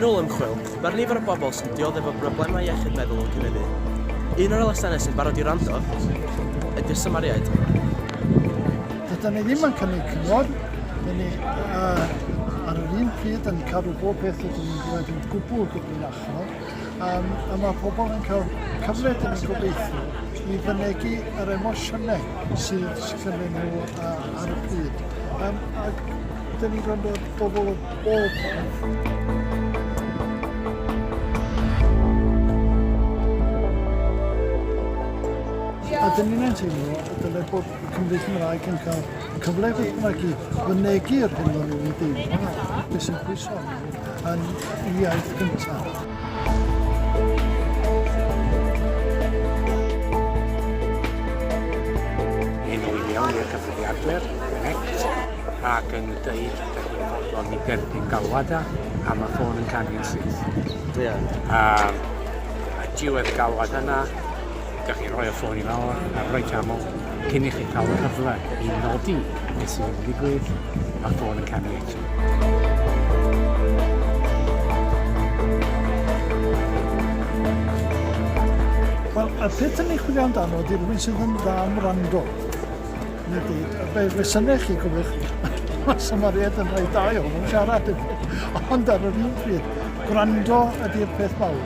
Yn ôl ymchwil, mae'r nifer o bobl sy'n dioddef o broblemau iechyd meddwl yn cynyddu. Un o'r elusennau sy'n barod i wrando ydy'r Samariaid. Dydyn ni ddim yn cynnig cyngor, dyn ni uh, ar yr un pryd yn cadw bob peth ydyn ni'n dweud yn gwbl gyfrinachol, um, a mae pobl yn cael cyfle dyn ni'n gobeithio i fynegu yr emosiynau sydd gynnyn nhw uh, ar y pryd. Um, ac dyn ni'n gwrando ar bobl o bob math. A dyn ni'n teimlo y dylai bod Cymru Cymraeg yn cael cyfle beth bynnag i fynegi'r hyn o'n nhw'n ei deimlo a beth sy'n pwyso arnyn nhw yn iaith gyntaf. Enw i mewn i'r cyfrifiadur, Connect, ac yn dweud ydych chi'n fodlon i derbyn galwada a mae ffôn yn canu yn syth. Ie. A, a diwedd y galwad yna, ydych chi'n rhoi y ffôn i lawr a reit aml cyn i chi cael y cyfle i nodi beth sydd wedi digwydd, mae'r ffôn yn canu eto. Wel, y peth yn ei chwilio amdano ydy rhywun sydd yn dda am wrando. Neu dweud, fe, fe synnech chi, cofiwch, mae Samariaid yn rhai da iawn yn siarad. Ond ar yr un pryd, gwrando ydy'r peth mawr.